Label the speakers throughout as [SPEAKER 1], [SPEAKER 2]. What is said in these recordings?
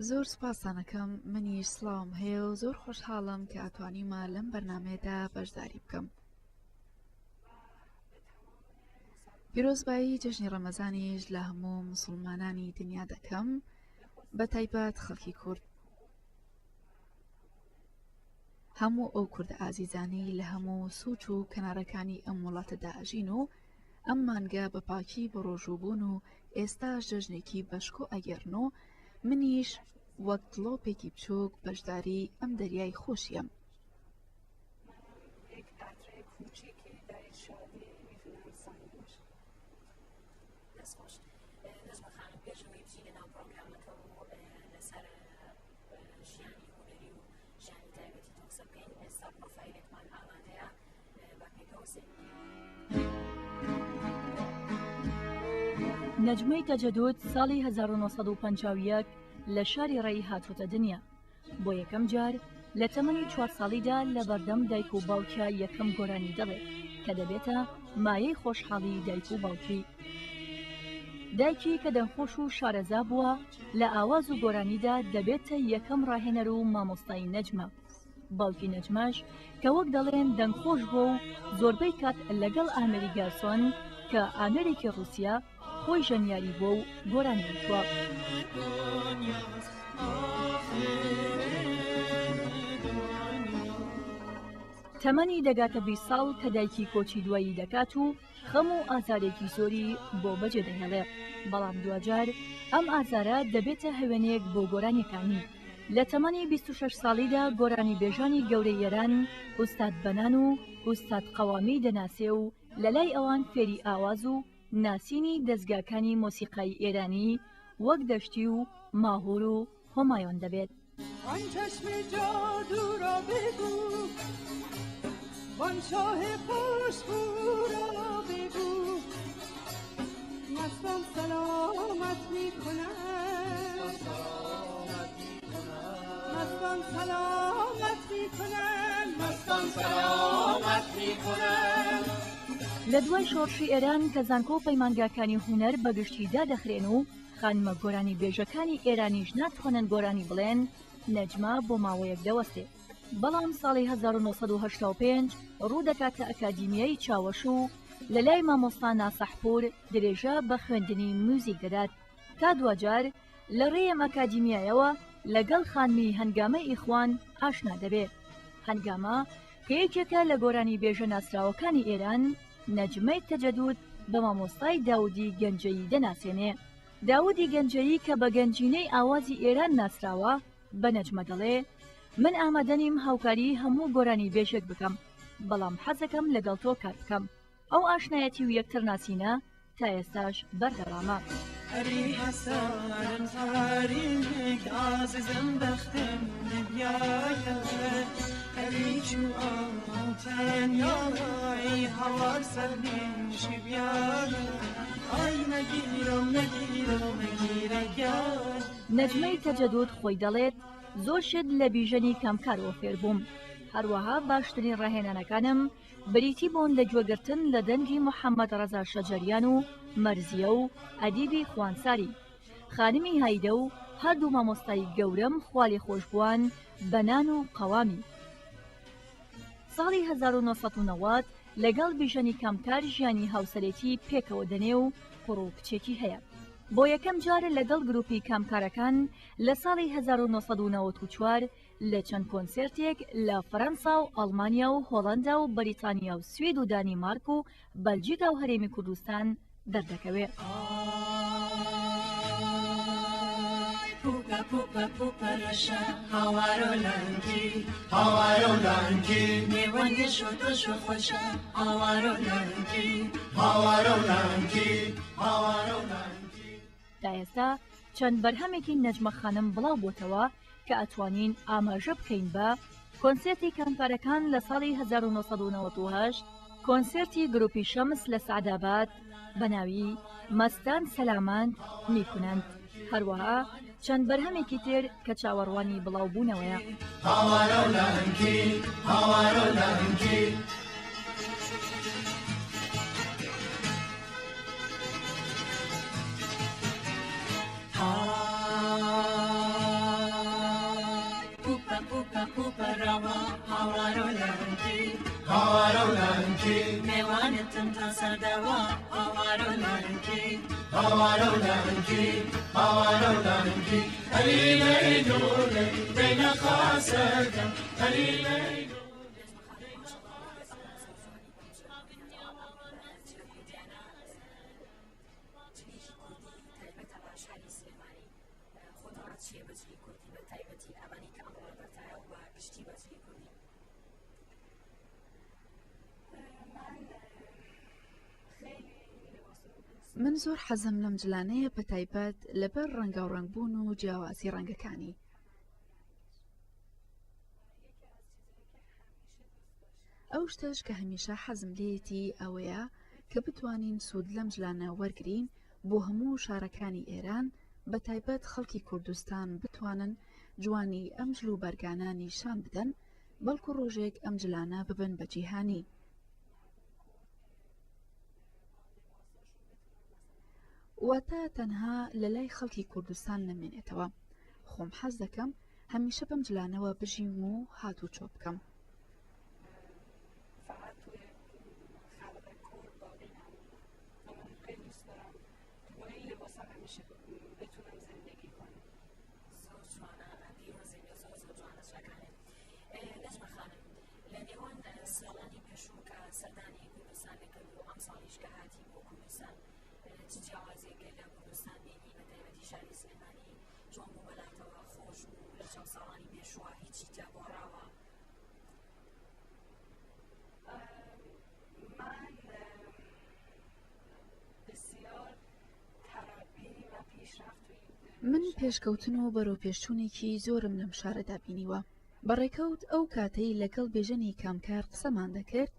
[SPEAKER 1] زۆر سوپاستان ئەکەم، منیش سڵاوم هەیە و زۆر خۆشحاڵم کە توانیومە لەم بەرنامەیەدا بەشداری بکەم. پیرۆزبایی جەژنی ڕەمەزانیش لە هەموو مسوڵمانانی دنیا دەکەم بە تایبەت خەڵکی کورد. هەموو ئەو کوردە ئازیزانەی لە هەموو سوچ و کەنارەکانی ئەم وڵاتەدا ئەژین و ئەم مانگە بە پاکی بە ڕۆژوو بوون و ئێستاش جەژنێکی بەشکۆ ئەگێڕن و منیش وەک دڵۆپێکی بچووک بەشداری ئەم دەریای خۆشیەم.
[SPEAKER 2] ژیانی تایبەتی تۆ قسە بکەین ئێستا پرۆفایلێکمان ئامادەیە با پێکەوە سەیری
[SPEAKER 3] نەجمەی تەجەدود ساڵی 1951 لە شاری ڕێی هاتووەتە دنیا بۆ یەکەم جار لە تەمەنی چوار ساڵیدا لە بەردەم دایک و باوکیا یەکەم گۆرانی دەڵێت کە دەبێتە مایەی خۆشحاڵی دایک و باوکی. دایکی کە دەنگخۆش و شارەزا بووە لە ئاواز و گۆرانیدا دەبێتە یەکەم ڕاهێنەر و مامۆستای نەجمە. باوکی نەجمەش کە وەک دەڵێن دەنگخۆش بووە و زۆربەی کات لەگەڵ ئامێری گارسۆن کە ئامێرێکی ڕووسییە خۆی ژەنیاری بووە و گۆرانی وتووە. تەمەنی دەگاتە 20 ساڵ کە دایکی کۆچی دوایی دەکات و خەم و ئازارێکی زۆری بۆ بەجێ دەهێڵێ، بەڵام دواجار ئەم ئازارە دەبێتە هەوێنێک بۆ گۆرانیەکانی. لە تەمەنی 26 ساڵیدا گۆرانیبێژانی گەورەی ئێران ئوستاد بەنان و ئوستاد قەوامی دەناسێ و لەلای ئەوان فێری ئاواز و ناسینی دەزگاکانی مۆسیقای ئێرانی وەک دەشتی و ماهور و هۆمایۆن دەبێت.
[SPEAKER 4] آن چشم جادو را بگو وان شاه خوشبو را بگو مستان سلامت می کنند مستان سلامت می کنند مستان سلامت می کنند
[SPEAKER 3] لە دوای شۆڕشی ئێران کە زانکۆ و پەیمانگاکانی هونەر بە گشتی دادەخرێن و خانمە گۆرانیبێژەکانی ئێرانیش ناتوانن گۆرانی بڵێن، نەجمە بۆ ماوەیەک دەوەستێ. بەڵام ساڵی 1985 ڕوو دەکاتە ئەکادیمیای چاوەش و لە لای مامۆستا ناسحپوور درێژە بە خوێندنی میوزیک دەدات تا دواجار لە ڕێی ئەم ئەکادیمیایەوە لەگەڵ خانمی هەنگامە ئیخوان ئاشنا دەبێ. هەنگامە کە یەکێکە لە گۆرانیبێژە ناسراوەکانی ئێران، نەجمەی تەجەدود بە مامۆستای داودی گەنجەیی دەناسێنێ. داودی گەنجەیی کە بە گەنجینەی ئاوازی ئێران ناسراوە، بە نەجمە دەڵێ، من ئامادە نیم هاوکاریی هەموو گۆرانیبێژێک بکەم، بەڵام حەزەکەم لەگەڵ تۆ کار بکەم. ئەو ئاشنایەتی و یەکترناسینە تا ئێستاش بەردەوامە.
[SPEAKER 4] ئەری هەسارم تاریک ئازیزم بەختم نەبیایە ئەری چوو ئاو تەنیای هەوار سەرنیشی بیایە ئای نەگیرم نەگیرم نەگیرە گیان.
[SPEAKER 3] نەجمەی تەجەدود خۆی دەڵێت، زۆر شت لە بیژەنی کامکارەوە فێربووم، هەروەها باشترین ڕاهێنانەکانم بریتی بوون لە گوێگرتن لە دەنگی محەممەد ڕەزا شەجەریان و مەرزیە و ئەدیبی خوانساری، خانمی هایدە و هەردوو مامۆستای گەورەم خوالێخۆشبووان بەنان و قەوامی. ساڵی 1990 لەگەڵ بیژەنی کامکار ژیانی هاوسەرێتی پێکەوە دەنێ و کوڕ و کچێکی هەیە. بۆ یەکەم جار لەگەڵ گرووپی کامکارەکان لە ساڵی 1994 لە چەند کۆنسێرتێک لە فەرەنسا و ئەڵمانیا و هۆڵەندا و بەریتانیا و سوید و دانیمارک و بەلجیکا و هەرێمی کوردستان دەردەکەوێ. تا ئێستا چەند بەرهەمێکی نەجمە خانم بڵاو بۆتەوە کە ئەتوانین ئاماژە بکەین بە، کۆنسێرتی کامکارەکان لە ساڵی 1998، کۆنسێرتی گروپی شەمس لە سەعداباد بە ناوی، مەستان سەلامەند میکونەند، هەروەها چەند بەرهەمێکی تر کە چاوەڕوانی بڵاو بوونەوەیە.
[SPEAKER 4] پەپوو پەڕاوە هاوارەو لانکی هاوارەو لانکی مێوانتم تا سەردەوە هاوارەو لانکی هاوارەو لانکی هاوارەو لانکی ئەری لەی لۆلەی دەینە خاسەکەم ئەری لەی
[SPEAKER 1] من زۆر حەزم لەم جلانەیە بەتایبەت لەبەر ڕەنگاوڕەنگبوون و جیاوازی ڕەنگەکانی. ئەو شتەش کە هەمیشە حەزم لێیەتی ئەوەیە کە بتوانین سوود لەم جلانە وەرگرین بۆ هەموو شارەکانی ئێران بە تایبەت خەڵکی کوردستان بتوانن جوانی ئەم جل و بەرگانە نیشان بدەن بەڵکو ڕۆژێک ئەم جلانە ببن بە جیهانی. واتە تەنها لە لای خەڵکی کوردستان نەمێنێتەوە. خۆم حەز دەکەم هەمیشە بەم جلانەوە بژیم و هاتوچۆ بکەم. من پێشکەوتن و بەرەوپێشچوونێکی زۆرم لەم شارەدا بینیوە. بە ڕێکەوت ئەو کاتەی لەگەڵ بێژەنی کامکار قسەمان دەکرد،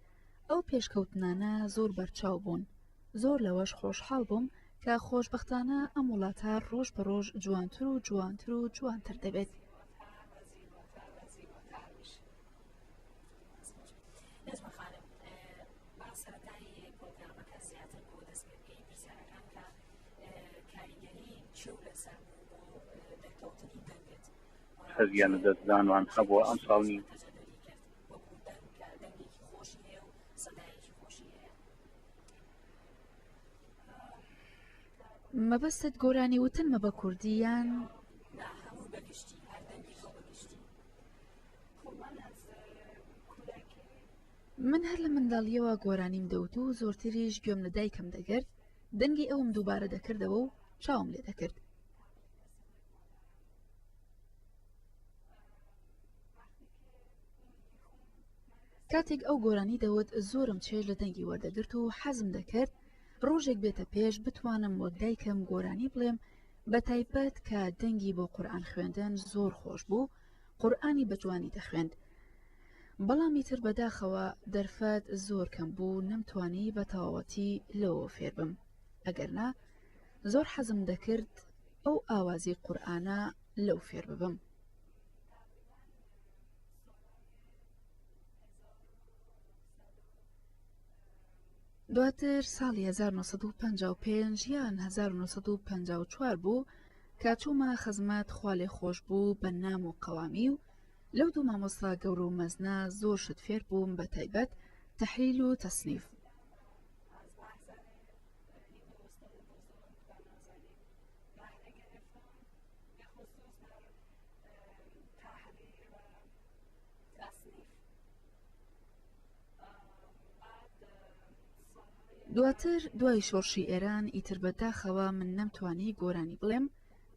[SPEAKER 1] ئەو پێشکەوتنانە زۆر بەرچاو بوون. زۆر لەوەش خۆشحاڵ بووم کە خۆشبەختانە ئەم وڵاتە ڕۆژ بە ڕۆژ جوانتر و جوانتر و جوانتر دەبێت.
[SPEAKER 5] حەزیان لە دەستدانوان هەبووە ئەمساڵ نین.
[SPEAKER 1] مەبەستت گۆرانی وتنمە بە کوردی یان؟ من هەر لە منداڵییەوە گۆرانیم دەوت و زۆرتریش گوێم لە دایکم دەگرت، دەنگی ئەوم دووبارە دەکردەوە و چاوم لێ دەکرد. کاتێک ئەو گۆرانی دەوت زۆرم چێژ لە دەنگی وەردەگرت و حەزم دەکرد ڕۆژێک بێتە پێش بتوانم وەک دایکم گۆرانی بڵێم بە تایبەت کە دەنگی بۆ قورئان خوێندن زۆر خۆش بوو قورئانی بە جوانی دەخوێند بەڵام ئیتر بەداخەوە دەرفەت زۆر کەم بوو نەمتوانی بە تەواوەتی لەوە فێر بم ئەگەر نا زۆر حەزم دەکرد ئەو ئاوازی قورئانە لەو فێر ببم. دواتر ساڵی 1955 یان 1954 بوو کە چوومە خزمەت خوالێخۆشبوو بەنام و قەوامی و لەو دوو مامۆستا گەورە و مەزنە زۆر شت فێر بووم بە تایبەت تەحلیل و تەسنیف. دواتر دوای شۆڕشی ئێران ئیتر بە داخەوە من نەمتوانی گۆرانی بڵێم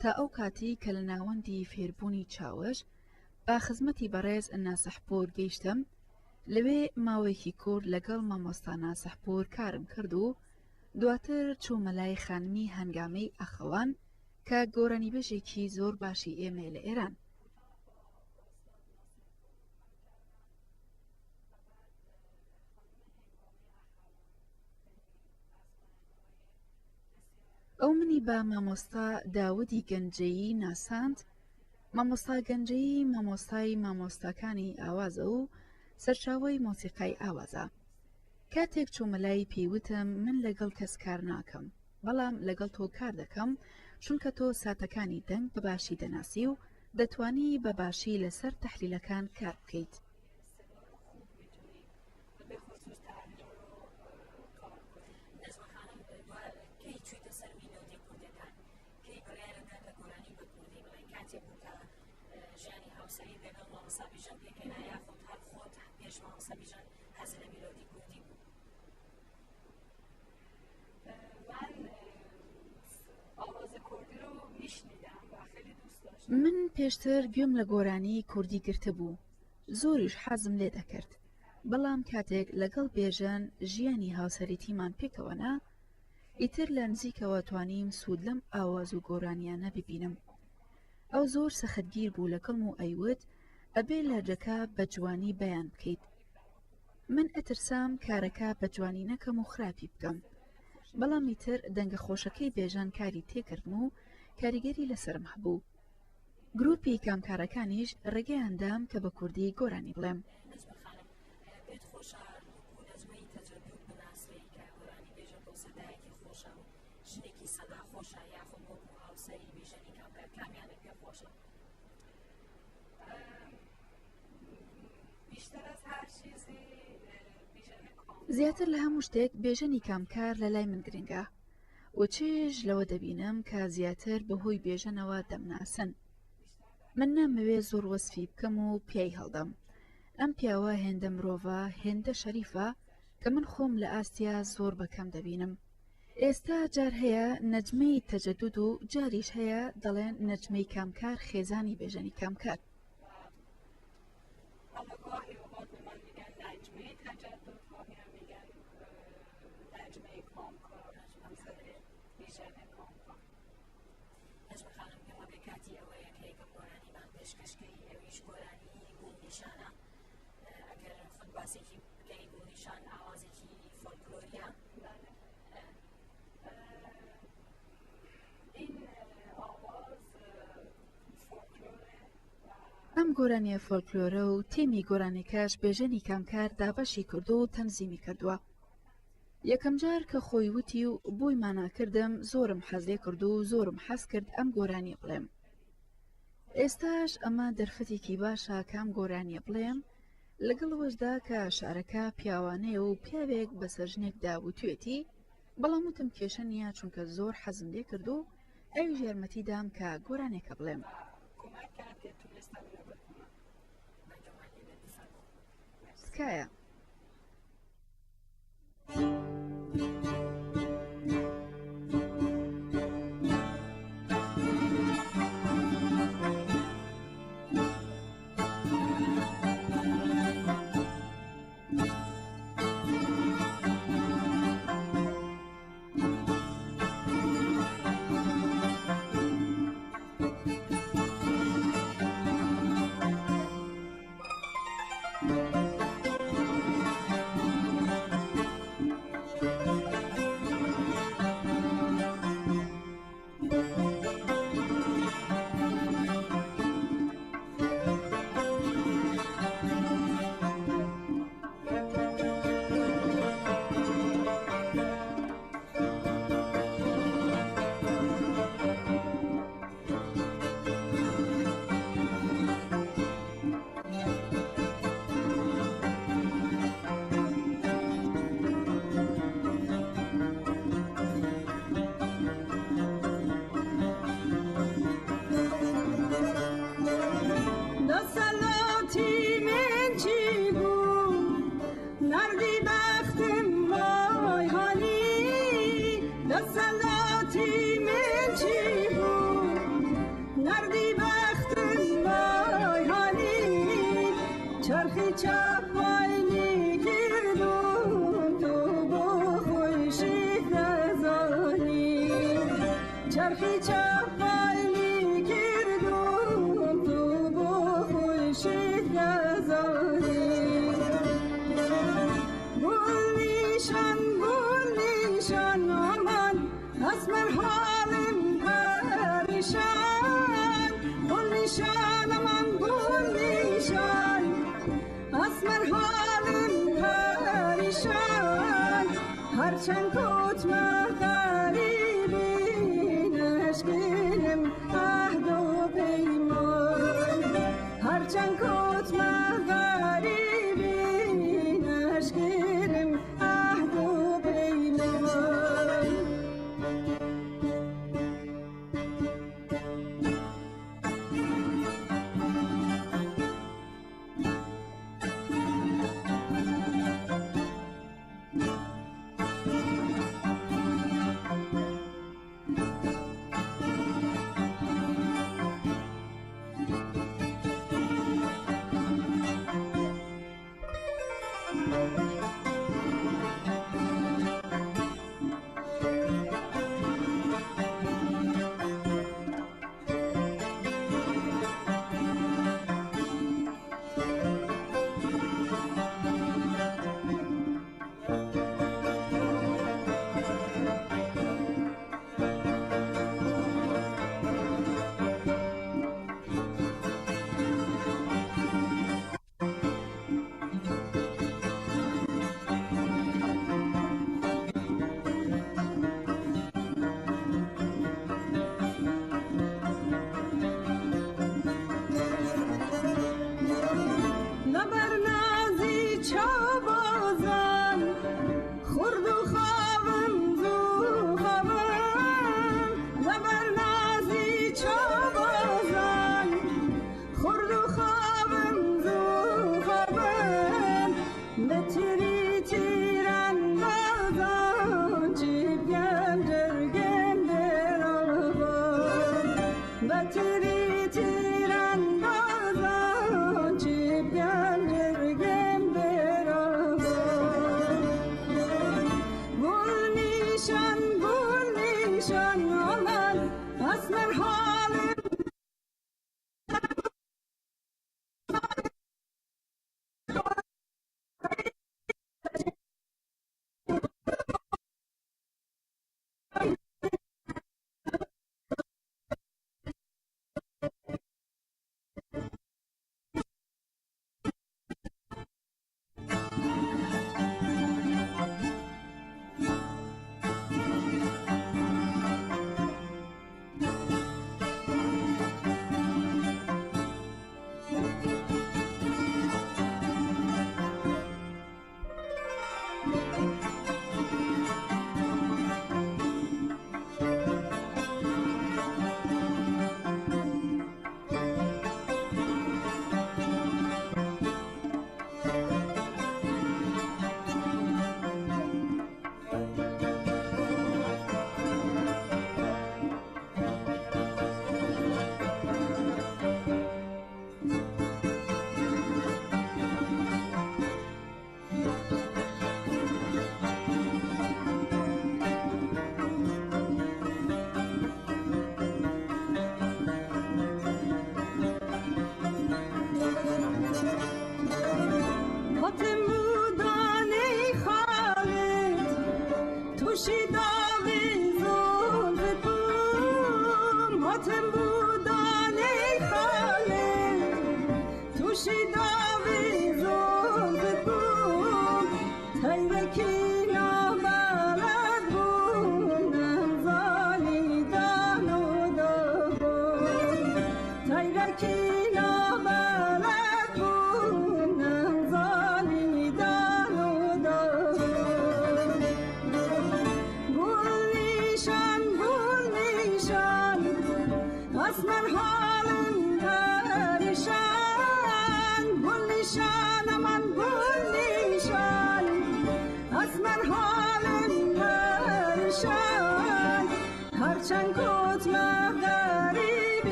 [SPEAKER 1] تا ئەو کاتەی کە لە ناوەندی فێربوونی چاوش بە خزمەتی بەڕێز ناسحپوور گەیشتم لەوێ ماوەیەکی کورت لەگەڵ مامۆستا ناسحپوور کارم کرد و دواتر چوومە لای خانمی هەنگامەی ئەخەوان کە گۆرانیبێژێکی زۆر باشی ئێمەیە لە ئێران. ئەو منی بە مامۆستا داودی گەنجەیی ناساند، مامۆستا گەنجەیی مامۆستای مامۆستاکانی ئاوازە و سەرچاوەی مۆسیقای ئاوازە. کاتێک چوومە لای پێی وتم من لەگەڵ کەس کار ناکەم، بەڵام لەگەڵ تۆ کار دەکەم، چونکە تۆ ساتەکانی دەنگ بە باشی دەناسی و دەتوانی بە باشی لەسەر تەحلیلەکان کار بکەیت. من پێشتر گوێم لە گۆرانی کوردی گرتبوو، زۆریش حەزم لێ دەکرد، بەڵام کاتێک لەگەڵ بێژەن ژیانی هاوسەریتیمان پێکەوە نا، ئیتر لە نزیکەوە توانیم سوود لەم ئاواز و گۆرانیانە ببینم. ئەو زۆر سەختگیر بوو لەگەڵم و ئەیوت ئەبێ لەرجەکە بە جوانی بەیان بکەیت. من ئەترسام کارەکە بە جوانی نەکەم و خراپی بکەم. بەڵام ئیتر دەنگە خۆشەکەی بێژەن کاری تێکردم و کاریگەری لەسەرم هەبوو. گروپی کامکارەکانیش ڕێگەیان دام کە بە کوردی گۆرانی بڵێم.
[SPEAKER 2] نەجمە خانم پێت خۆشە وەکو نەجمەی تەجەدود بناسرێی کە گۆرانی بێژەکە و سەدایەکی خۆشە و ژنێکی سەدا خۆشە یاخود وەکو هاوسەری بیژەنی کامکار کامیانت پێ خۆشە؟
[SPEAKER 1] زیاتر لە هەموو شتێک بێژەنی کامکار لە لای من گرنگە و چێژ لەوە دەبینم کە زیاتر بەهۆی بێژەنەوە دەمناسن. من نامەوێ زۆر وەسفی بکەم و پیای هەڵدەم. ئەم پیاوە هێندە مرۆڤە، هێندە شەریفە کە من خۆم لە ئاستیا زۆر بە کەم دەبینم. ئێستا جار هەیە نەجمەی تەجەدود و جاریش هەیە دەڵێن نەجمەی کامکار خێزانی بێژەنی کامکار.
[SPEAKER 2] نەجمە خانم پێم وابێ کاتی ئەوەیە کە یەکەم گۆرانیمان پێشکەشکەی ئەویش گۆرانی گوڵنیشانە ئەگەر خۆت باسێکی بکەی گوڵنیشان ئاوازێکی فۆلکلۆریە.
[SPEAKER 1] ئەم گۆرانیە فۆلکلۆرە و تیمی گۆرانیکەش بێژەنی کامکار دابەشی کردو و تەنزیمی کردووە. یەکەم جار کە خۆی وتی و بۆی مانا کردم زۆرم حەز لێ کرد و زۆرم حەز کرد ئەم گۆرانیە بڵێم. ئێستاش ئەمە دەرفەتێکی باشە کە ئەم گۆرانیە بڵێم، لەگەڵ ئەوەشدا کە شعرەکە پیاوانەیە و پیاوێک بەسەر ژنێکدا وتوێتی، بەڵام وتم کێشە نییە چونکە زۆر حەزم لێ کرد و ئەویش یارمەتی دام کە گۆرانیەکە بڵێم. تکایە.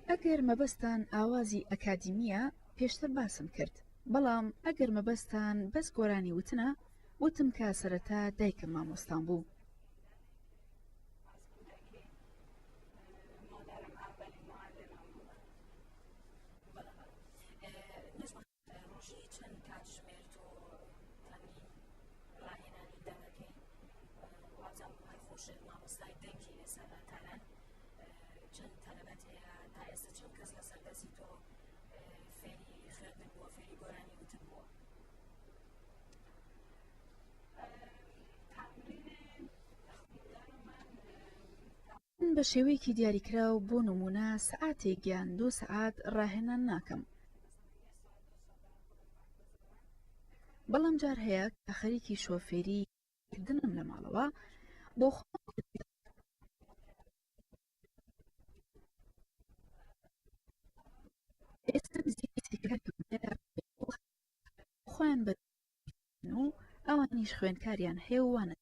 [SPEAKER 1] ئەگەر مەبەستان ئاوازی ئەکادیمییە پێشتر باسم کرد، بەڵام ئەگەر مەبەستان بەس گۆرانی وتنە، وتم کە سەرەتا دایکم مامۆستام بوو.
[SPEAKER 2] ڕۆژی چەند کاتژمێر تۆ تەمرین ڕاهێنانی دەنگەکەی وابزانم هەر خۆشت مامۆستای دەنگی لەسەر تاران چەند تەلەبەت هەیە تا ئێستا چەند کەس لەسەر دەستی تۆ فێری خوێندن بووە فێری گۆرانی وتن بووە؟
[SPEAKER 1] من بە شێوەیەکی دیاریکراو بۆ نموونە سەعاتێک یان دوو سەعات ڕاهێنان ناکەم. بەڵام جار هەیە کە خەریکی شۆفێری کردنم لە ماڵەوە بۆ خۆم ئێستا نزیکەی خۆیان بە و ئەوانیش خوێندکاریان هەیە و وانە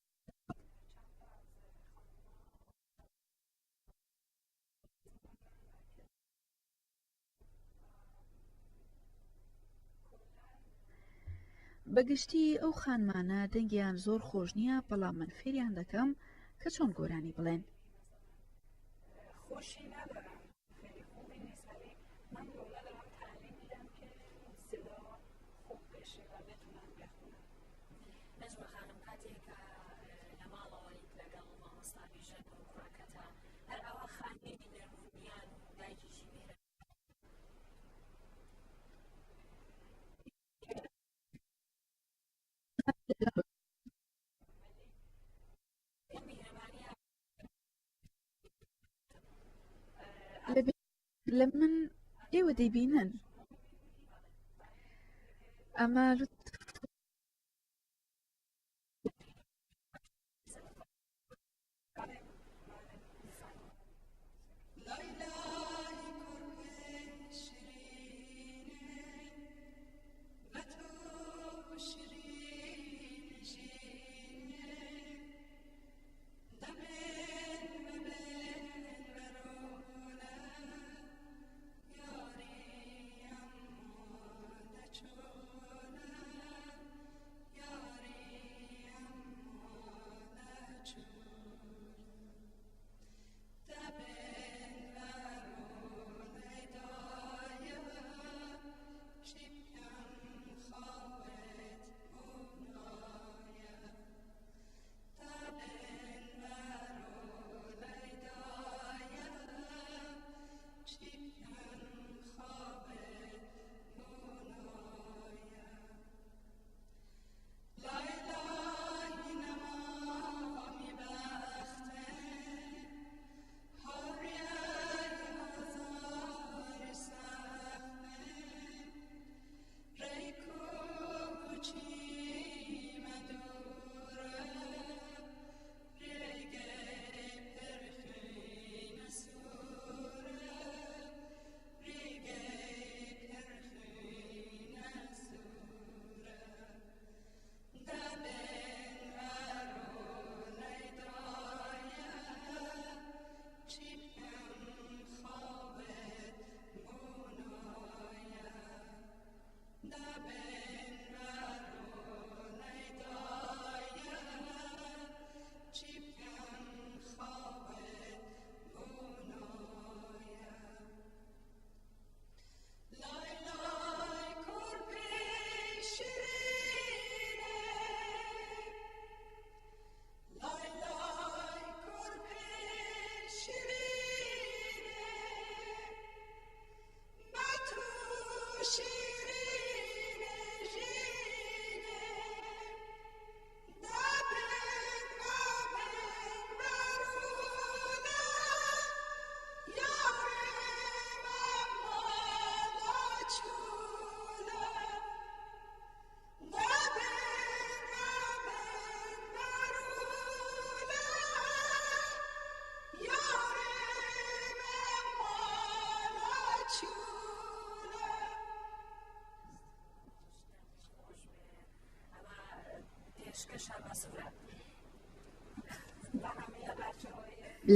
[SPEAKER 1] بە گشتی ئەو خانمانە دەنگیان زۆر خۆش نییە بەڵام من فێریان دەکەم کە چۆن گۆرانی بڵێن.
[SPEAKER 6] خۆشی ندارم خیلی خوبی نیست ولی من به اونا دارم تعلیم میدم که صدا خوب بشه و بتونن بخونن.
[SPEAKER 2] نەجمە خانم کاتێک کە لە ماڵەوەیت لەگەڵ مامۆستا بیژەن و کوڕەکەتا هەر ئاوا خانمێکی نەرم و نیان و دایکێکی میهرەبان
[SPEAKER 1] لە من ئێوە دەیبینن ئەمە لوتف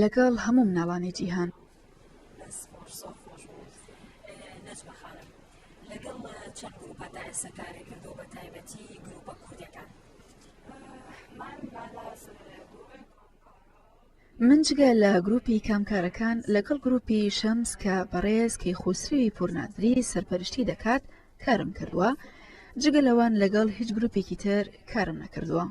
[SPEAKER 1] لەگەڵ هەموو مناڵانی جیهان. من جگە لە گروپی کامکارەکان لەگەڵ گروپی شەمس کە بەڕێز کەیخوسرەوی پوورنادری سەرپەرشتی دەکات کارم کردووە، جگە لەوان لەگەڵ هیچ گروپێکی تر کارم نەکردووە.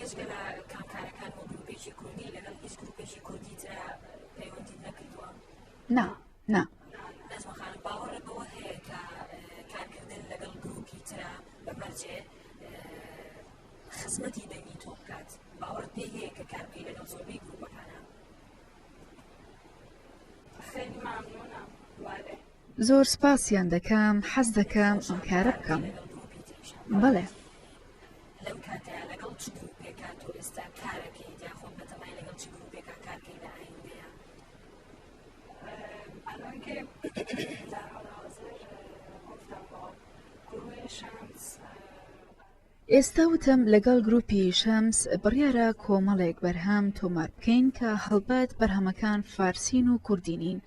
[SPEAKER 2] بێجگە لە کامکارەکان و گروپێکی کوردی لەگەڵ هیچ گروپێکی کوردی ترا پەیوەندیت نەکردووە؟
[SPEAKER 1] نا، نا.
[SPEAKER 2] نەجمە خانم باوەڕت بەوە هەیە کە کارکردن لەگەڵ گروپی ترا بە مەرجێ خزمەتی دەنگی تۆ بکات باوەڕت پێی هەیە کە کار بکەی لەگەڵ زۆربەی گروپەکانە؟
[SPEAKER 1] زۆر سپاسیان دەکەم، حەز دەکەم ئەم کارە بکەم. بەڵێ.
[SPEAKER 2] لەم کاتەیا لەگەڵ چ گروپێکا تۆ ئێستا کارەکەیت یاخۆ بەتەمای لەگەڵ چ گروپێکا کارکەی لە ئایندەیە؟
[SPEAKER 6] الان که در حال حاضر گفتم با گروه شمس
[SPEAKER 1] ئێستا وتم لەگەڵ گروپی شەمس بڕیارە کۆمەڵێک بەرهەم تۆمار بکەین کە هەڵبەت بەرهەمەکان فارسین و کوردی نین.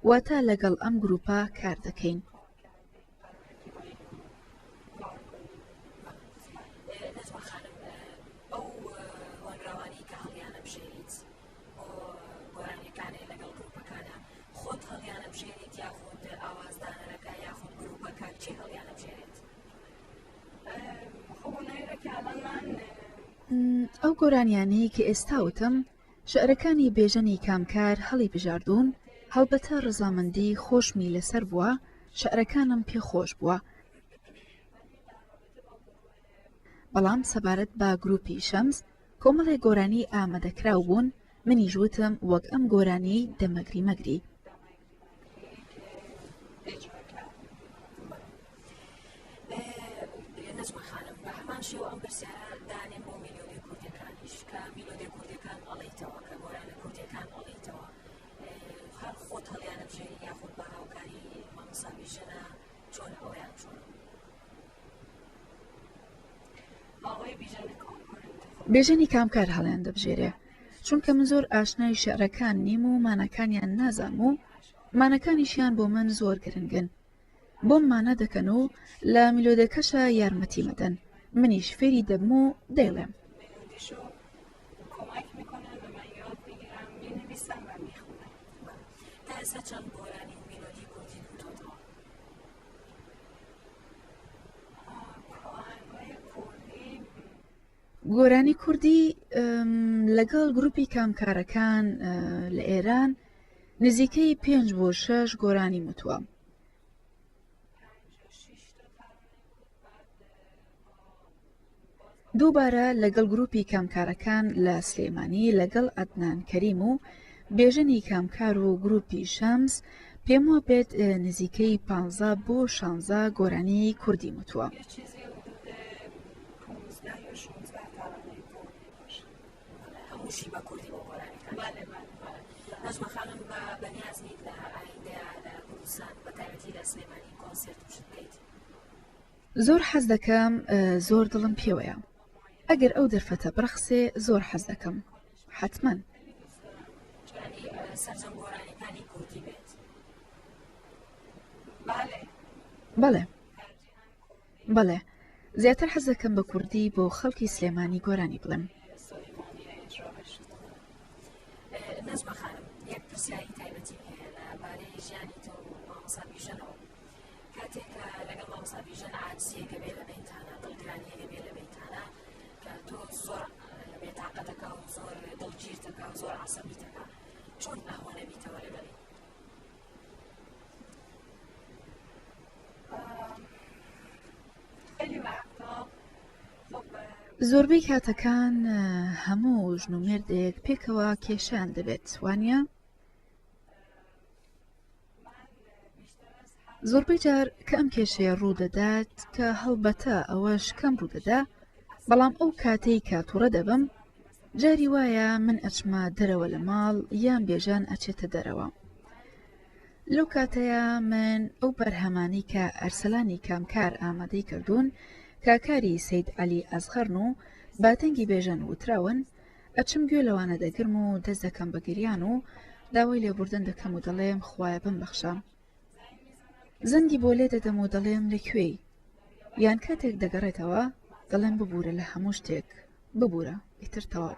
[SPEAKER 1] واتە لەگەڵ ئەم گروپە کار دەکەین.
[SPEAKER 2] نەجمە خانم ئەو هۆنراوانەی کە هەڵیانەبژێریت بۆ گۆرانیەکانێ لەگەڵ گروپەکانە خۆت هەڵیانەبژێریت یاخود ئاوازدانەرەکە یاخود گروپەکە کێ هەڵیانەبژێرێت؟
[SPEAKER 1] ئەو گۆرانیانەی کە ئێستا وتم شعرەکانی بێژەنی کامکار هەڵی بژاردوون، هەڵبەتە ڕەزامەندی خۆشمی لەسەر بووە، شعرەکانم پێ خۆش بووە. بەڵام سەبارەت بە گرووپی شەمس، کۆمەڵێک گۆرانی ئامادەکراو بوون، منیش وتم وەک ئەم گۆرانیەی دەمەگری مەگری.
[SPEAKER 2] نەجمە خانم بە هەمان شێوە ئەم پرسیارە دانێن بۆ میلۆدی کوردیەکانیش کە میلۆدی کوردیەکان ئەڵێیتەوە کە گۆرانە کوردیەکان ئەڵێیتەوە هەر خۆت هەڵیانە بژێری یاخود بە هاوکاری مامۆستا بیژەنە چۆن ئەویان چۆن
[SPEAKER 1] بێژەنی کامکار هەڵیان دەبژێرێ چونکە من زۆر ئاشنای شعرەکان نیم و ماناکانیان نازانم و مانەکانیشیان بۆ من زۆر گرنگن بۆم مانا دەکەن و لە میلۆدەکەشا یارمەتیم ئەدەن منیش فێری دەبم و دەیڵێم. گۆرانی کوردی لەگەڵ گروپی کامکارەکان لە ئێران نزیکەی پێنج بۆ شەش گۆرانی وتووە. دووبارە لەگەڵ گروپی کامکارەکان لە سلێمانی لەگەڵ عەدنان کەریم و بێژەنی کامکار و گروپی شەمس پێم وابێت نزیکەی پ بۆ شانزە گۆرانی کوردی وتووە.
[SPEAKER 2] هەمووشی بە کوردی بۆ گۆرانیەکان نەجمە خانم بە بەنیاز نیت لە ئایندەیا لە کوردستان بە تایبەتی لە سلێمانی کۆنسێرت و شت بکەیت؟
[SPEAKER 1] زۆر حەز دەکەم زۆر دڵم پێوەیە ئەگەر ئەو دەرفەتە بڕەخسێ زۆر حەز دەکەم حەتمەن.
[SPEAKER 2] یانی سەرجەم گۆرانیەکانی کوردی بێت؟
[SPEAKER 1] بەڵێ بەڵێ زیاتر حەز دەکەم بە کوردی بۆ خەڵکی سلێمانی گۆرانی بڵێم.
[SPEAKER 2] نەجمە خانم یەک پرسیاری تایبەتیم هەیە لە بارەی ژیانی تۆ و مامۆستا بیژەنەوە کاتێک کە لەگەڵ مامۆستا بیژەن عاجزیەکە بێ لە بینتانە دڵگرانیەکە بێ لە بینتانە کە تۆ زۆر بێتاقەتەکە و زۆر دڵگیرتەکە و زۆر عەسەبیتەکە چۆن ئەهوە نەبیتەوە لەگەڵی؟
[SPEAKER 1] زۆربەی کاتەکان هەموو ژن و مێردێک پێکەوە کێشەیان دەبێت وانە؟ زۆربەی جار کە ئەم کێشەیە ڕوودەدات کە هەڵبەتە ئەوەش کەم ڕوودەدا بەڵام ئەو کاتەی کە توڕە دەبم جاری وایە من ئەچمە دەرەوە لە ماڵ یان بێژان ئەچێتە دەرەوە لەو کاتەیا من ئەو بەرهەمانەی کە ئەرسەلانی کامکار ئامادەی کردوون کە کاری سەید عەلی ئەسغەرن و بە دەنگی بێژەن وتراون ئەچم گوێ لەوانە دەگرم و دەست دەکەم بە گریان و داوای لێبوردن دەکەم و دەڵێم خوایە بمبەخشە. زەنگی بۆ لێ دەدەم و دەڵێم لە کوێی؟ یان کاتێک دەگەڕێتەوە دەڵێم ببوورە لە هەموو شتێک ببوورە ئیتر تەواو.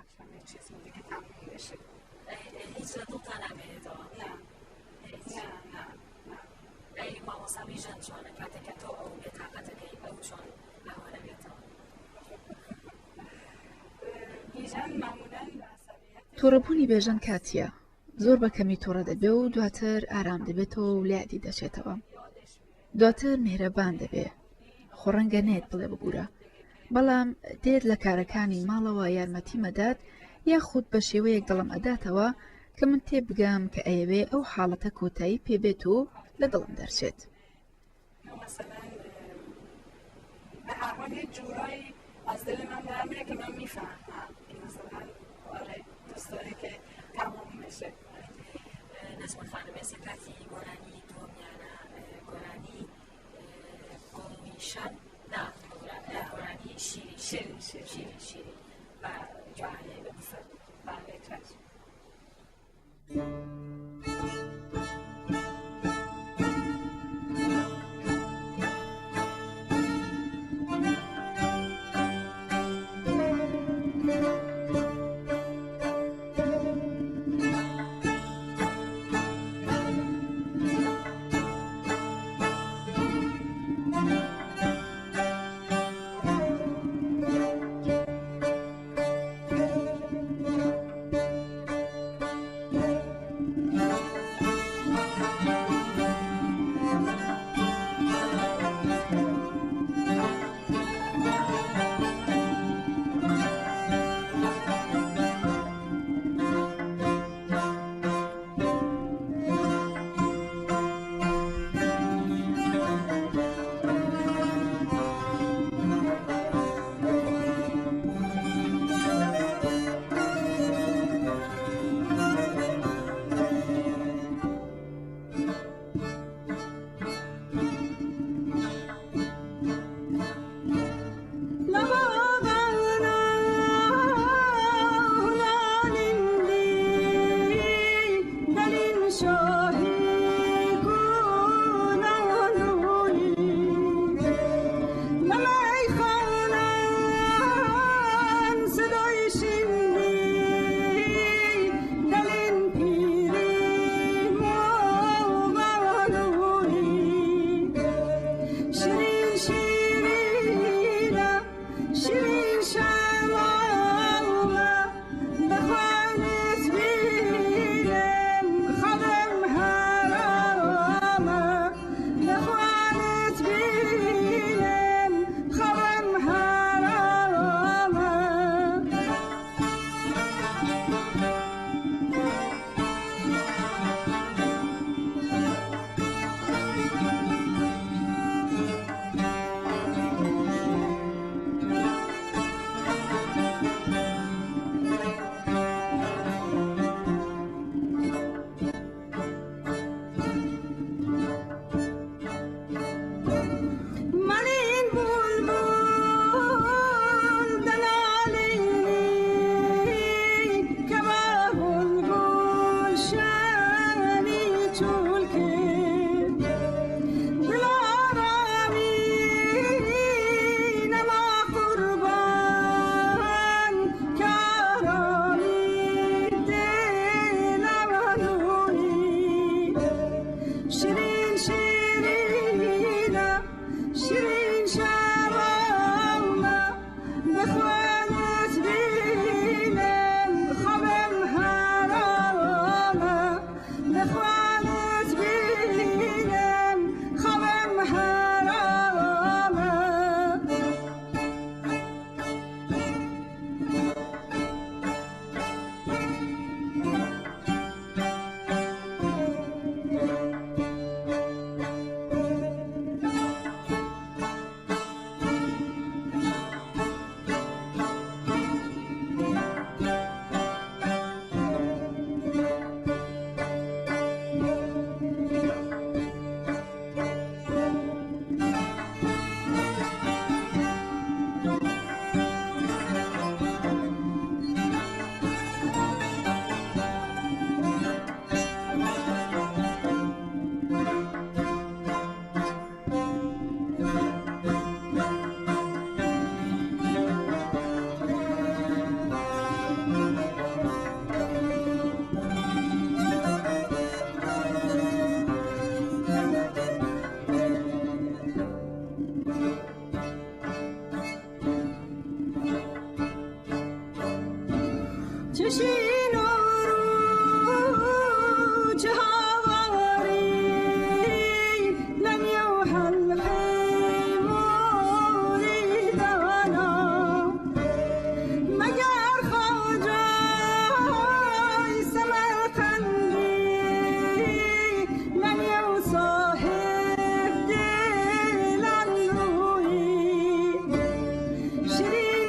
[SPEAKER 2] هیچ لە دڵتا نامێنێتەوە هیچ ئەی مامۆستا بیژەن چۆنە کاتێک کە تۆ ئەو بێتاقەتەکەی ئەو چۆن ئەوە نەبێتەوە؟
[SPEAKER 1] توڕەبوونی بێژەن کاتییە، زۆر بە کەمی توڕە دەبێ و دواتر ئارام دەبێتەوە و لە یادی دەچێتەوە. دواتر میهرەبان دەبێ. خۆ ڕەنگە نەیەت بڵێ ببورە، بەڵام دێت لە کارەکانی ماڵەوە یارمەتیم ئەدات یاخود بە شێوەیەک دڵم ئەداتەوە کە من تێبگەم کە ئەیەوێ ئەو حاڵەتە کۆتایی پێبێت و لە دڵم دەرچێت.
[SPEAKER 2] نەجمە خانم ئێستا کاتی گۆرانی دووەمیانە گۆرانی گوڵنیشان نا گۆرانی شیرین شیرین شیرین شیرین بە جوانێ بفەرموو.
[SPEAKER 6] بەڵێ چشم.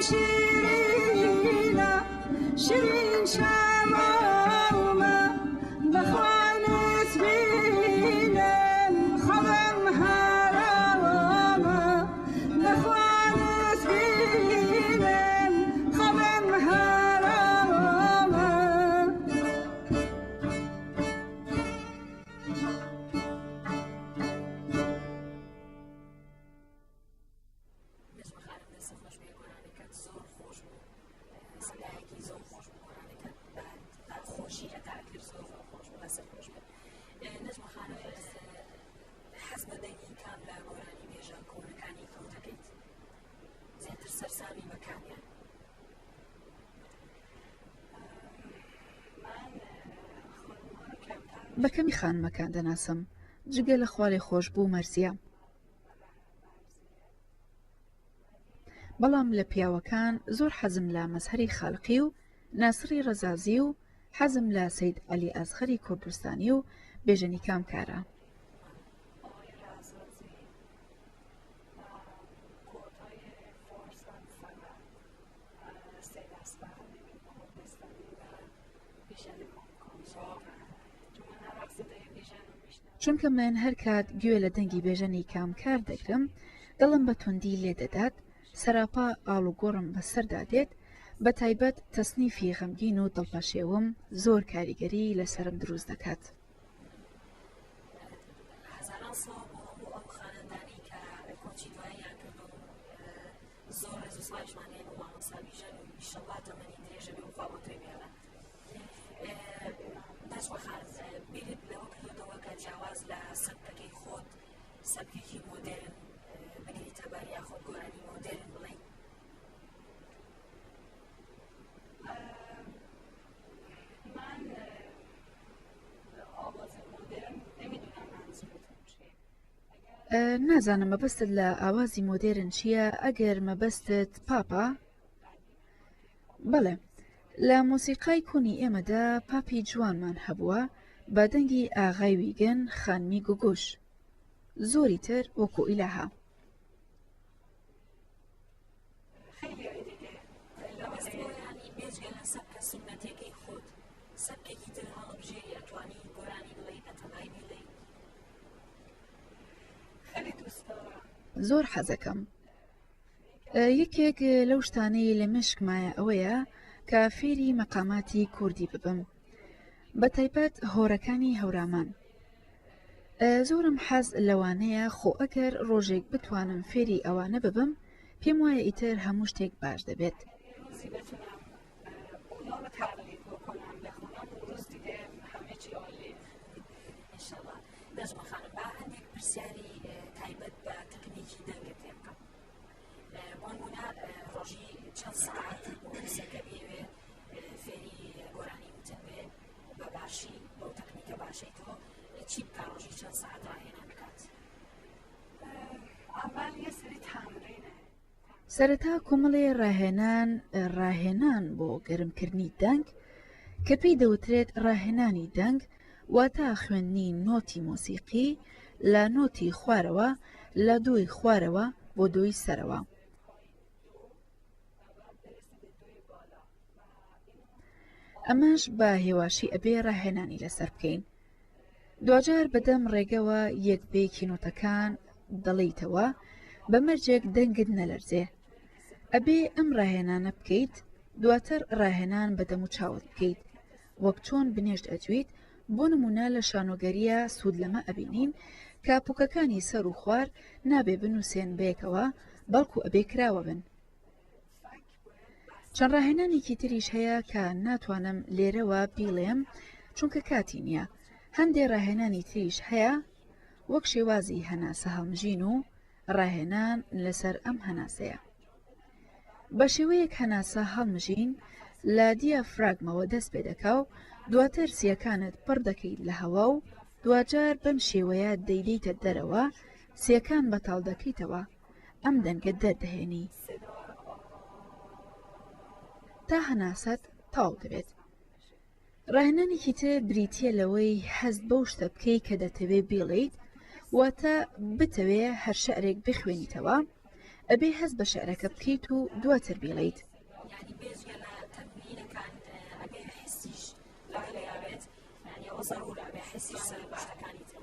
[SPEAKER 4] شیرینە شیرین شەماومە بەخوا نەتبینم خەوم هەرامە بەخوا نەتبینم خەوم هەرامە.
[SPEAKER 2] نەجمە خانم دەستت خۆش بێ گۆرانیەکەت زۆر خۆش بوو سەدایەکی زۆر خۆش بوو گۆرانیەکەت بە خۆشی ئەدا کرد زۆر زۆر خۆش بوو دەستت خۆش بێ نەجمە خانم حەز بە دەنگی کام لە گۆرانی بێژە کۆنەکانی کورد دەکەیت زیاتر سەرسامی بە کامیان؟
[SPEAKER 1] بە کەمی خانمەکان دەناسم جگە لە خوالێخۆشبوو مەرزیە. بەڵام لە پیاوەکان زۆر حەزم لە مەزهەری خالقی و ناسڕی ڕەزازی و حەزم لە سەید عەلی ئەسغەری کوردستانی و بێژەنی کامکارە. چونکە من هەر کات گوێ لە دەنگی بێژەنی کامکار دەگرم دڵم بە توندی لێ دەدات، سەراپا ئاڵوگۆڕم بەسەردا دێت، بە تایبەت تەسنیفی غەمگین و دڵپەشێوم زۆر کاریگەری لەسەرم دروست دەکات.
[SPEAKER 2] هەزاران سڵاو بۆ هەموو ئەو خانەندانەی کە کۆچی دواییان کردو زۆر ڕێز و سڵاویشمان هەیە بۆ مامۆستا بیژەن و ئیشەڵڵا تەمەنی درێژە بێ و خوا بۆ تۆی بێڵێ. نەجمە خان بیرت لەوە کردۆتەوە کە جیاواز لە سەبکەکەی خۆت سەبکێکی مۆدێرن بگریتە بەر یاخود گۆرانی مۆدێرن بڵێی؟
[SPEAKER 1] نازانم مەبەستت لە ئاوازی مۆدێرن چییە ئەگەر مەبەستت پاپە؟ بەڵێ، لە مۆسیقای کۆنی ئێمەدا پاپی جوانمان هەبووە بە دەنگی ئاغای ویگن خانمی گوگوش. زۆری تر وەکو ئیلاهە.
[SPEAKER 2] بێجگە لە سەبکە سوننەتیەکەی خۆت سەبکێکی تر هەڵبژێری ئەتوانی گۆرانی بڵێی بەتەمای بیڵێی؟
[SPEAKER 1] زۆر حەزەکەم. یەکێک لەو شتانەی لە مێشکمایە ئەوەیە کە فێری مەقاماتی کوردی ببم بە تایبەت هۆرەکانی هەورامان زۆرم حەز لەوانەیە خۆ ئەگەر ڕۆژێک بتوانم فێری ئەوانە ببم پێم وایە ئیتر هەموو شتێک باش دەبێت.
[SPEAKER 2] نەجمە خانم با هەندێک پرسیاری تایبەت بە تەکنیکی دەنگت لێ بکەم بۆ نمونە ڕۆژی چەند سەعات بۆ کەسێکە بیەوێ فێری گۆرانی وتن بێ بە باشی بەو تەکنیکە باشەی تۆ چی بکە ڕۆژی چەند سەعات ڕاهێنان بکات؟
[SPEAKER 1] سەرەتا کۆمەڵێ ڕاهێنان ڕاهێنان بۆ گەرمکردنی دەنگ کە پێی دەوترێت ڕاهێنانی دەنگ واتە خوێندنی نۆتی مۆسیقی لە نۆتی خوارەوە لە دۆی خوارەوە بۆ دۆی سەرەوە. ئەمەش بە هێواشی ئەبێ ڕاهێنانی لەسەر بکەین. دواجار بەدەم ڕێگەوە یەک بەیەکی نۆتەکان دەڵێیتەوە بە مەرجێک دەنگت نەلەرزێ. ئەبێ ئەم ڕاهێنانە بکەیت دواتر ڕاهێنان بە دەموچاوت بکەیت وەک چۆن بنێشت ئەجویت بۆ نمونە لە شانۆگەریە سوود لەمە ئەبینین کە پوکەکانی سەر و خوار نابێ بنوسێن بەیەکەوە بەڵکو ئەبێ کراوە بن. چەند ڕاهێنانێکی تریش هەیە کە ناتوانم لێرەوە بیڵێم چونکە کاتی نییە هەندێ ڕاهێنانی تریش هەیە وەک شێوازی هەناسە هەڵمژین و ڕاهێنان لەسەر ئەم هەناسەیە بە شێوەیەک هەناسە هەڵمژین لە دیافراگمەوە دەست پێ دەکا و دواتر سیەکانت پڕ دەکەیت لە هەوا و دواجار بەم شێوەیە دەیدەیتە دەرەوە سیەکان بەتاڵ دەکەیتەوە ئەم دەنگە دەردەهێنی تا هەناسەت تەواو دەبێت. ڕاهێنانێکی تر بریتییە لەوەی هەست بەو شتە بکەی کە دەتەوێ بیڵێیت، واتە بتەوێ هەر شعرێک بخوێنیتەوە. ئەبێ هەست بە شعرەکە بکەیت و دواتر بیڵێیت.
[SPEAKER 2] یانی بێجگە لە تەمرینەکان ئەبێ حسیش لەگەڵیا بێت یانی ئەوە زەرورە ئەبێ حسیش سەر شتەکانی تر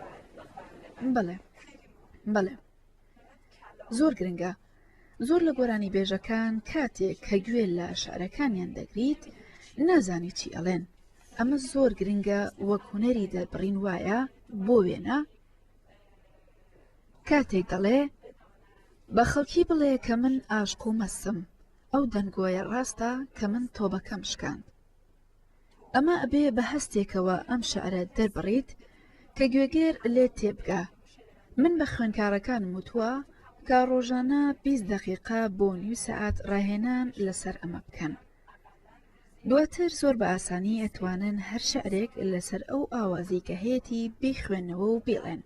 [SPEAKER 1] بەڵێ بەڵێ زۆر گرنگە زۆر لە گۆرانی بێژەکان کاتێک کە گوێ لە شعرەکانیان دەگریت نازانی چی ئەڵێن ئەمە زۆر گرنگە وەک هونەری دەربڕین وایە بۆ وێنە کاتێک دەڵێ بە خەڵکی بڵێ کە من ئاشق و مەستم ئەو دەنگۆیە ڕاستە کە من تۆبەکەم شکاند ئەمە ئەبێ بە هەستێکەوە ئەم شعرە دەربڕیت کە گوێگر لێت تێبگا من بە خوێنکارەکانم وتووە کە ڕۆژانە 20 دقیقە بۆ نیو سەعات ڕاهێنان لەسەر ئەمە بکەن دواتر زۆر بە ئاسانی ئەتوانن هەر شعرێک لەسەر ئەو ئاوازی کە هەیەتی بیخوێنەوە و بیڵێن.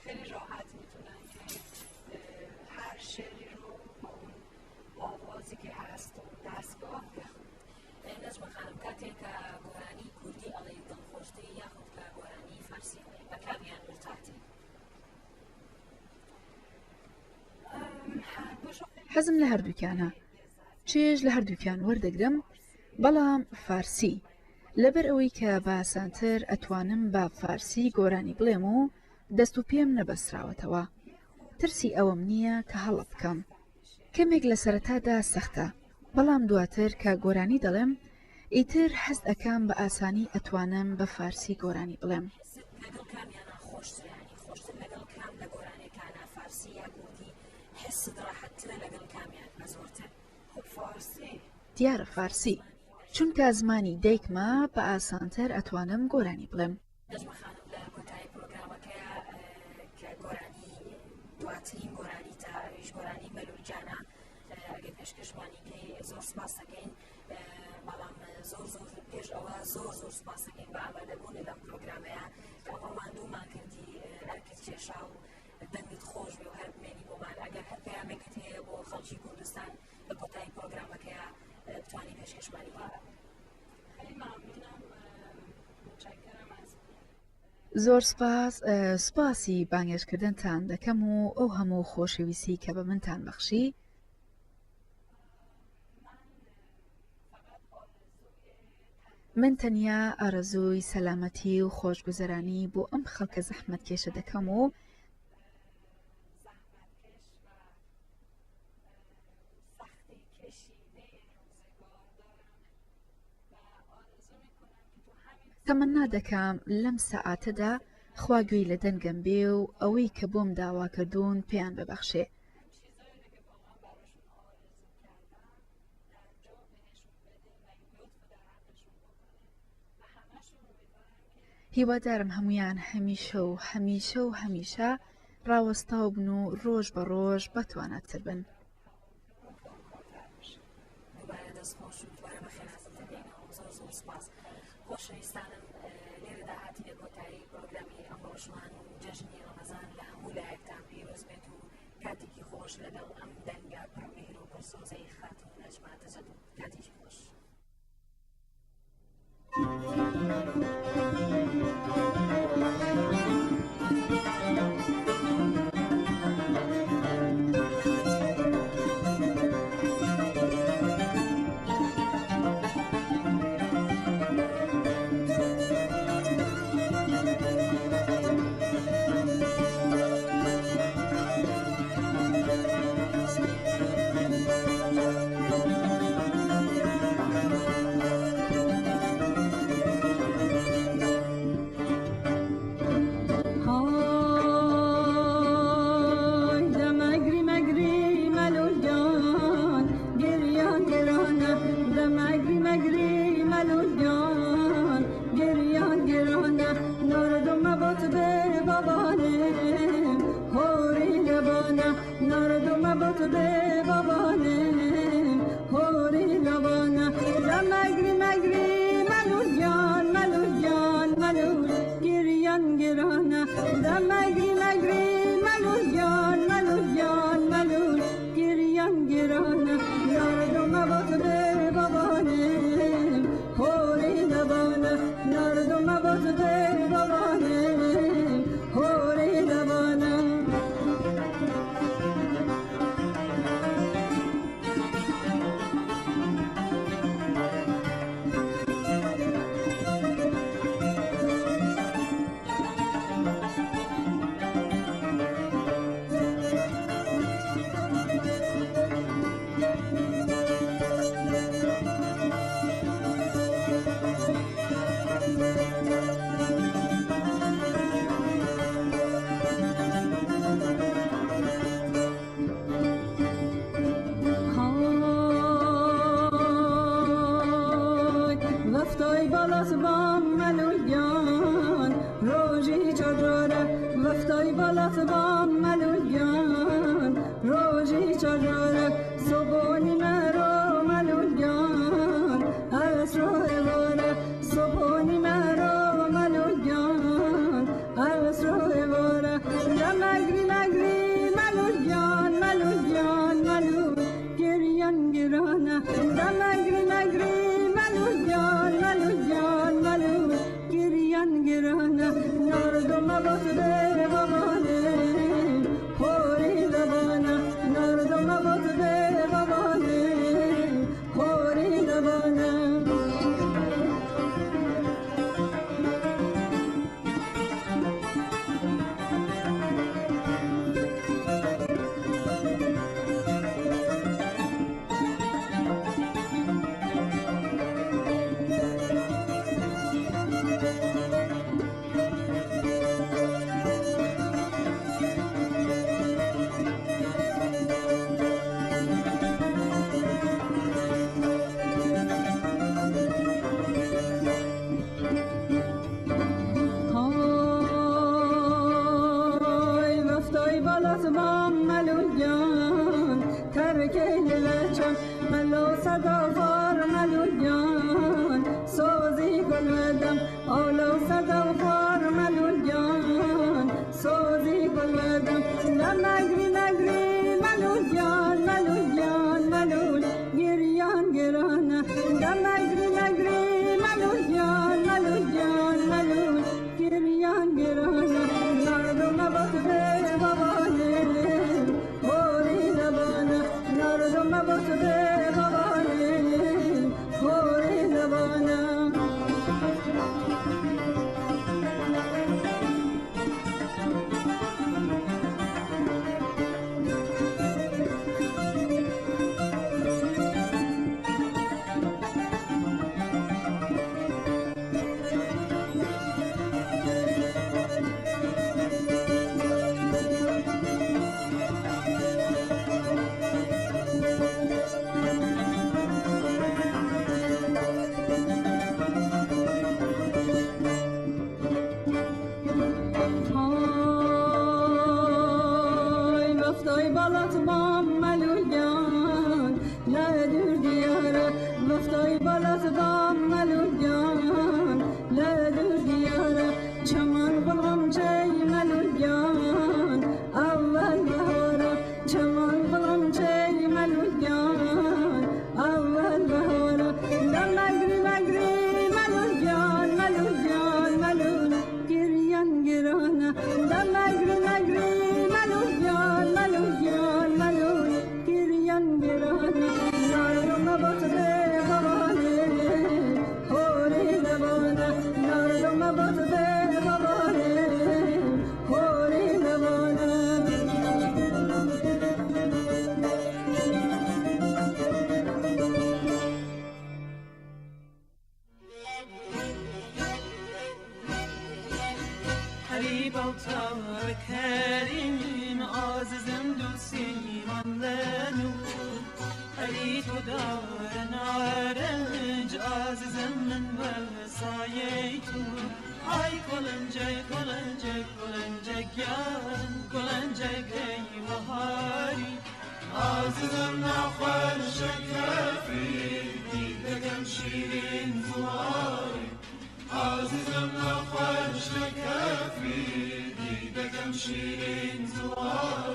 [SPEAKER 6] خیلی راحت میتونن که هر شعری رو با اون آوازی که هست و دستگاه بخونن.
[SPEAKER 2] نەجمە خانم کاتێک کە گۆرانی کوردی ئەڵێی دڵخۆشتری یاخود کە گۆرانی فارسی ئەڵێی بە کامیان مرتاحتری؟
[SPEAKER 1] حەزم لە هەردووکیانە چێژ لە هەردووکیان وەردەگرم بەڵام فارسی لەبەر ئەوەی کە بە ئاسانتر ئەتوانم بە فارسی گۆرانی بڵێم و دەست و پێم نەبەستراوەتەوە ترسی ئەوەم نییە کە هەڵە بکەم کەمێک لە سەرەتادا سەختە بەڵام دواتر کە گۆرانی دەڵێم ئیتر هەست ئەکەم بە ئاسانی ئەتوانم بە فارسی گۆرانی بڵێم.
[SPEAKER 2] حست لەگەڵ کامیانا خۆشترە یانی خۆشتر لەگەڵ کام لە گۆرانیەکانا فارسی یا کوردی حست ڕاحەتترە لەگەڵ کامیان بە زۆرتر؟
[SPEAKER 6] خب فارسی.
[SPEAKER 1] دیارە فارسی چونکە زمانی دایکمە بە ئاسانتر ئەتوانم گۆرانی بڵێم.
[SPEAKER 2] نەجمە خانم لە کۆتایی پرۆگرامەکەیا کە گۆرانی دواترین گۆرانی تا ئەویش گۆرانی مەلول گیانە ئەگەر پێشکەشمانی کەی زۆر سپاس دەکەین بەڵام زۆر زۆر پێش ئەوە زۆر زۆر سپاس دەکەین بە ئامادەبوون لەم پرۆگرامەیە کە ئەمڕۆ ماندوومان کردی ئەرکت کێشا و دەنگت خۆش بێ و هەر بمێنی بۆمان ئەگەر هەر پەیامێکت هەیە بۆ خەڵکی کوردستان لە کۆتایی پرۆگرامەکەیا بتوانی پێشکەشمانی بکەی.
[SPEAKER 6] خیلی ممنونم متشکرم از
[SPEAKER 1] زۆر سپاس سپاسی بانگێشتکردنتان دەکەم و ئەو هەموو خۆشەویستی کە بە منتان بەخشی. من تەنیا ئارەزووی سەلامەتی و خۆشگوزەرانی بۆ ئەم خەڵکە زەحمەتکێشە دەکەم و تەمەنا دەکەم لەم سەعاتەدا خوا گوێی لە دەنگم بێ و ئەوەی کە بۆم داوا کردوون پێیان ببەخشێ. هیوادارم هەموویان هەمیشە و هەمیشە و هەمیشە ڕاوەستاو بن و ڕۆژ بە ڕۆژ بەتواناتر بن.
[SPEAKER 2] دووبارە دەست خۆش و دووبارە بەخێرهاتن دەکەینەوە زۆر زۆر سپاس خۆشەویستانم لێرەدا هاتینە کۆتایی پرۆگرامی ئەمڕۆشمان و جەژنی ڕەمەزان لە هەموو لایەکتان پیرۆز بێت و کاتێکی خۆش لەگەڵ ئەم دەنگە پڕ میهر و پڕ سۆزەی خاتوو نەجمە تەجەدد کاتێکی خۆش.
[SPEAKER 4] وەفتای باڵات بام مەلول گیان ڕۆژی چاجارە وەفتای باڵات بام مەلول گیان ڕۆژی چاجارە صبحانی مرا مەلول گیان عصر ئێوارە صبحانی مرا مەلول گیان عصر ئێوارە لە مەگری مەگری مەلول گیان مەلول گیان مەلول گریان گرانە لە مەگری مەگری مەلول گیان مەلول گیان مەلول گریان گرانە ناردم بات به بابانه خوری لبانه ناردم بات به بابانه خوری لبانه. های وفتای بالات بام ملول گیان ترک لچم ملو صدا فار ملول گیان سوزی گل ودم اولو صدا فار ملول گیان سوزی گل ودم نه مگری مگری ملول گیان ملول گیان ملول گریان گرانه نه مگری مگری ملول گیان ملول گیان ملول گریان گرانه ناردم بات به بابانه خوری لبانه ناردم بات به بابانه خوری لبانه. های وفتای بالات بام ملول گیان لدور دیاره وفتای بالات بام ملول گیان لدور دیاره چمان بلغم چی ملول گیان اول بهاره چمان بلغم چی ملول گیان اول بهاره مگری مگری ملول گیان ملول گیان ملول گریان گرانه مگری مگری ملول گیان ملول گیان ملول گریان گرانه ناردم بات به بابانه خوری لبانه ناردم بات به بابانه خوری لبانه.
[SPEAKER 7] حبیب اوتار کریم عزیزم دوستی من لنو علی تو دار نارنج عزیزم من وسایه تو ای کلنجه کلنجه کلنجه گیان کلنجه ای بهاری عزیزم نخوان شکفی دیدگم شیرین زواری عزیزم نخوان شکفی دیدگم شیرین زواری.